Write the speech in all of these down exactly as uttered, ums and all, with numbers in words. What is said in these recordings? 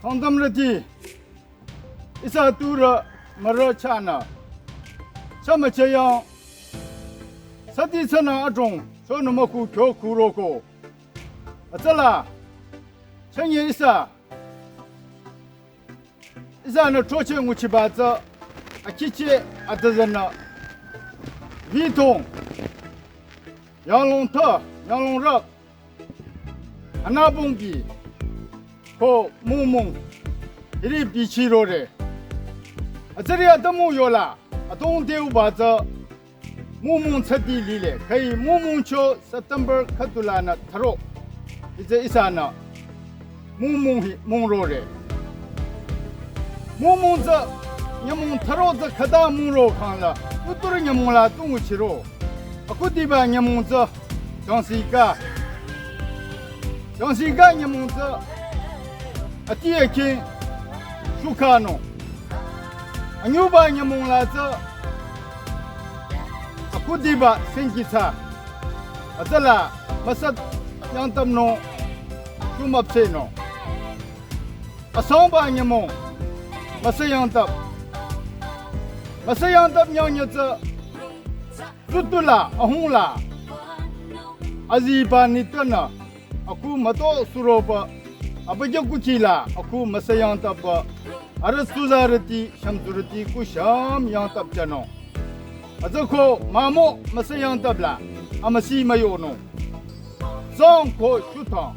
Thangdamrüti, ihsa turü mürü chahnü, chama cheyang, sati tsünü adrong, chonü müku kyo kuroko. Atsala, chanye ihsa, ihsanü throcheh nguchiba tsü, akhicheh atüzünü, vitong, yanglong tha, yanglong rap, anabongbi, ko mungmung, hiri bichirore. Atsari atamu yola, atong deuba tsü, mungmung tsati lile, kai mungmung cho September khüdulanü tharo. Ite ihsanü, mungmung hi, mungrore. Mungmung tsü, nyümong tharo tsü khüta mungro khangla, tutur nyümong la tu nguchiro. Akhudiba nyümong tsü, Changsika. Changsika nyümong tsü, ati akin, shukano. Anyuba nyümong la tsü, akhudiba senkitsa. Atsala, müsü yangtapno, shumapseno. Asangba nyümong, müsü yangtap. Müsü yangtap nyangnyü tsü, tutula, ahungla. Aziba nitünü, aku müto suroba, abüjü kukila, aku müsü yangtapba, arüh tsuzarüti, shümtsurüti, ku shüm yangtap jano. Atsako, mamo, müsü yangtapla, amüsi müyono. Zong ko shutang,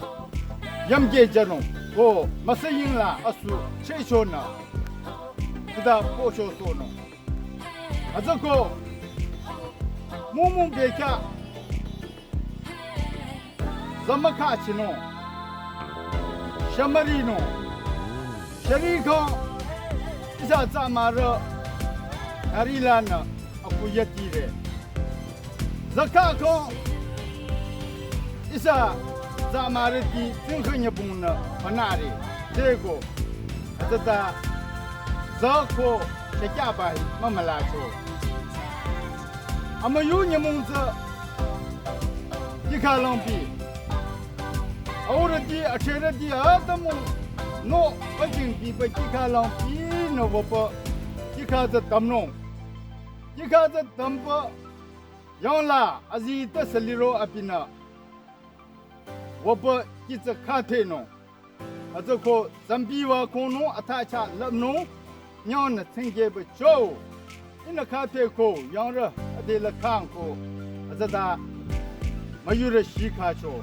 yamge jano, ko müsü yingla asu chechonü, kuda pocho sono. Atsako, mungmung bekya, zama kachino, shamarino, shariko, ihsa tsamarü, karilanü, aku yatire. Zakako, ihsa tsamarüti, tsingkha nyübungnü, panari, tego, atata, zako, shekyaba, mamalacho. Amüyu nyümong tsü, kikha langpi. Aurüti, acherüti, atamu, no, pajingpi, pa kikha langpi, no, wapa, kikha tsü tamno. Kikha tsü tampa, yangla, azi ta saliro apinü. Wapa, kitsü khathe no. Atsako, zambiwa kono, atacha, lapno, nyangnü tsingkeba cho. Inü khathe ko, yangrü, adela kangko. Atsata, müyurü shikhacho.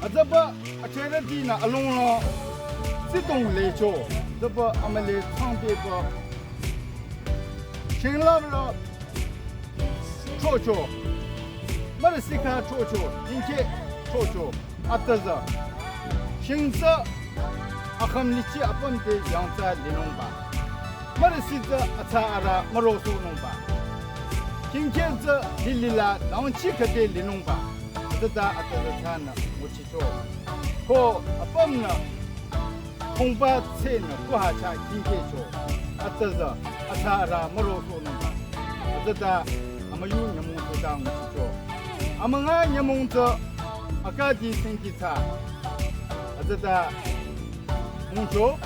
Atsaba, acherütinü alongla, sitong lecho. Atsaba, amale, tsangpeba. Shinglabla, chocho. Marasikha chocho, inke chocho. Ataza. Shingsa, akham lichi apam te yangsa linungba. Marasitsa, atsa ara, marosunungba. Kinketsa, lilila, dangchi kate linungba. Atata, ataza tana, muchi cho. Ko apamnü, khongba tsenü kuhacha kingkecho. Atüza, atsa ara marosunungba. Atata, amüyu nyümong tsü dang cho. Amünga nyümong tsü, akadi sengkitsa. Atata, mungcho,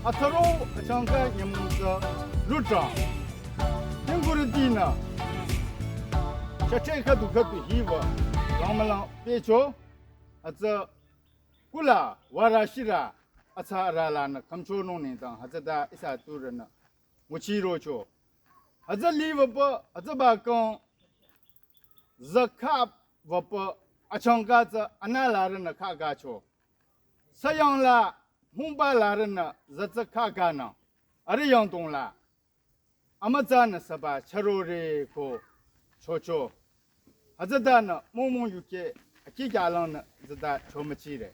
atharo, achangka nyümong tsü, lutra. Tingkuritinü, shache khüdu khüdu hiwa, langmalang pecho, atsa, kula, wara shira, atsa ara lanü kamchonung nengdang, hütsüta ihsa turünü, nguchirocho. Hütsü liwapa, hütsüba kang, zakap wapa, achangka tsü, analarünü khagacho. Sayangla, hungbalarünü, zatsü khaganü, ariyangdongla. Amütsanü saba charore ko chocho. Hütsütanü mongmong yuke akikyalangnü züta chomüchire.